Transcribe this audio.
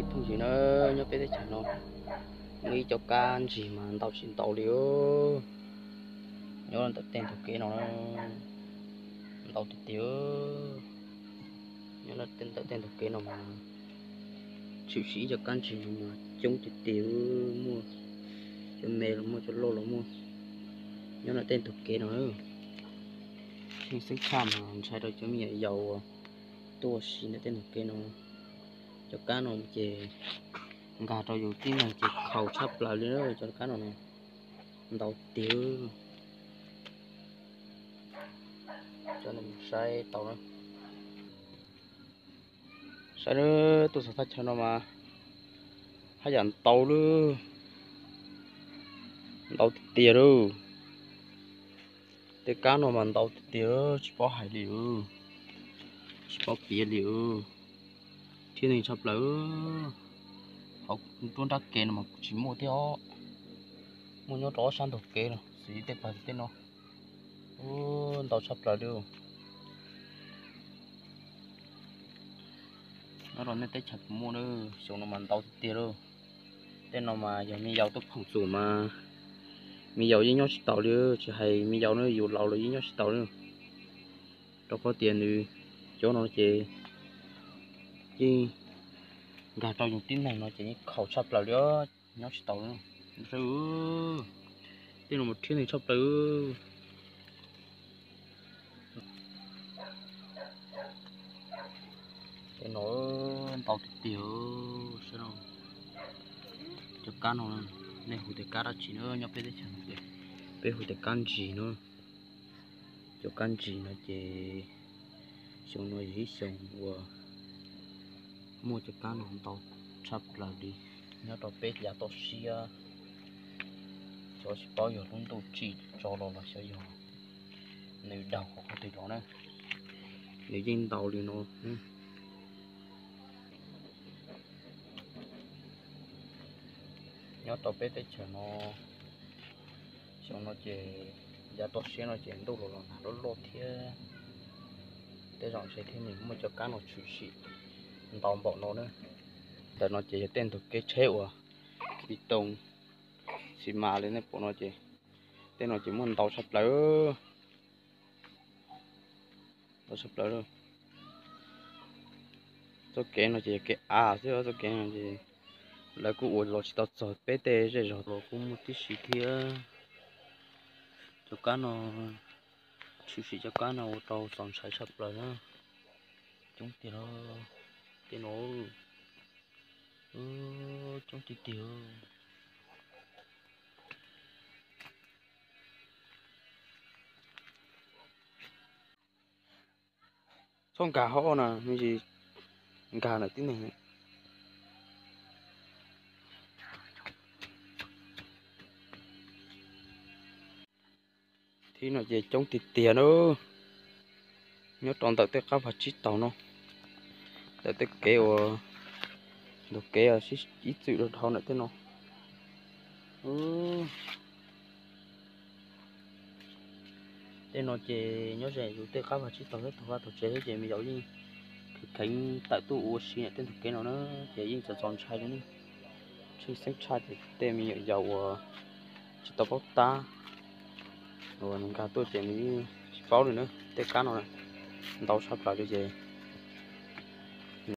Phooj ywg na, nyob peb teb chaws no muaj ib co kab ntsis mas ntau tsis ntau li, nyob ntawm tej ntug kev no ntau tiag tiag. Nyob ntawm tej ntug kev no mas tshwm sim ib co kab ntsis no mas coob tiag tiag, muaj cov me los muaj, cov loj los muaj. Nyob ntawm tej ntug kev no, tshwj xeeb tshaj mas ntshai rau cov me nyuam yaus uas tuaj ua si ntawm tej ntug kev no. Cov kab no ces nkag rau yus tib neeg ces khaus tshaj plaws li, cov kab no ntau tiag. Cov no saib tau na, saib na, tuaj txog thaj chaw no mas haj yam ntau lawm, ntau tiag tiag lawm. Tej kab no mas ntau tiag tiag, tsis paub hais li, tsis paub piav li, thiab neeg tshaj plaws. Hauv nruab nrab kev no mas kuj tsis muaj thiab os, muaj nyob rau ob sab ntug kev no xwb, tej pag tej no ntau tshaj plaws li. Nyob rau nej teb chaws puas muaj na, xyoo no mas ntau tiag tiag lawm. Tej no mas yog me yaus tuaj phoom txum mas me yaus yeej nyob tsis taus li, tsis hais me yaus na, yus laus los yeej nyob tsis taus li. Rau qhov tias nws cov no ces yeej nkag rau yus tib neeg no ces yeej khaus tshaj plaws li, nyob tsis taus li. Tej no mas thiab neeg tshaj plaws. Tej no ntau tiag tiag. Cov kab no, nej hu tias kab dab tsi na, nyob peb teb chaws no ces peb hu tias kab ntsis na. Cov kab ntsis no ces xyoo no yog ib xyoo uas muaj cov kab no ntau tshaj plaws li nyob rau peb yav toj siab. Xyov tsis paub yog lub ntuj tsim tso los los xyov yog nws daug qhov twg los na, nws yeej ntau li no. Nyob rau peb teb chaws no, xyoo no ces yav toj siab no ces ntuj los los nag loj loj thiab, tej zaum ntshe thiaj li muaj cov kab no tshwm sim ntau npaum no na. Ntawm no ces yog tej ntug kev tsheb uas kis toos xi mas li nej pom no ces tej no ces muaj ntau tshaj plaws, ntau tshaj plaws. Txoj kev no ces yog kev av xwb, txoj kev no ces lawv kuj ua los tsis tau txog peb tej zej zog los kuj muaj tib si thiab. Cov kab no, tshwm sim cov kab no ua rau txaus ntshai tshaj plaws na. Coob tiag, tej no coob tiag tiag. Txhob nkag hauv na, me ntsis nkag ntawm tib neeg. Thib no ces coob tiag tiag na, nyob rau ntawm tej qab vag tsib taug no, ntawm tej kev uas, ntug kev ib txwm dhau ntawm tej no. Tej no ces nyob ze yus tej qab vag tsib taug thiab taug vaj taug tsev thiab ces me yaus yeej kheev kheev tawm tuaj ua si ntawm tej ntug kev no na, ces yeej txaus txaus ntshai li ne. Tshwj xeeb tshaj ces tej me nyuam yaus uas tsis tau paub tab, uas nws nkag tuaj ces nws yeej tsis paub li na. Tej kab no ntau tshaj plaws li ces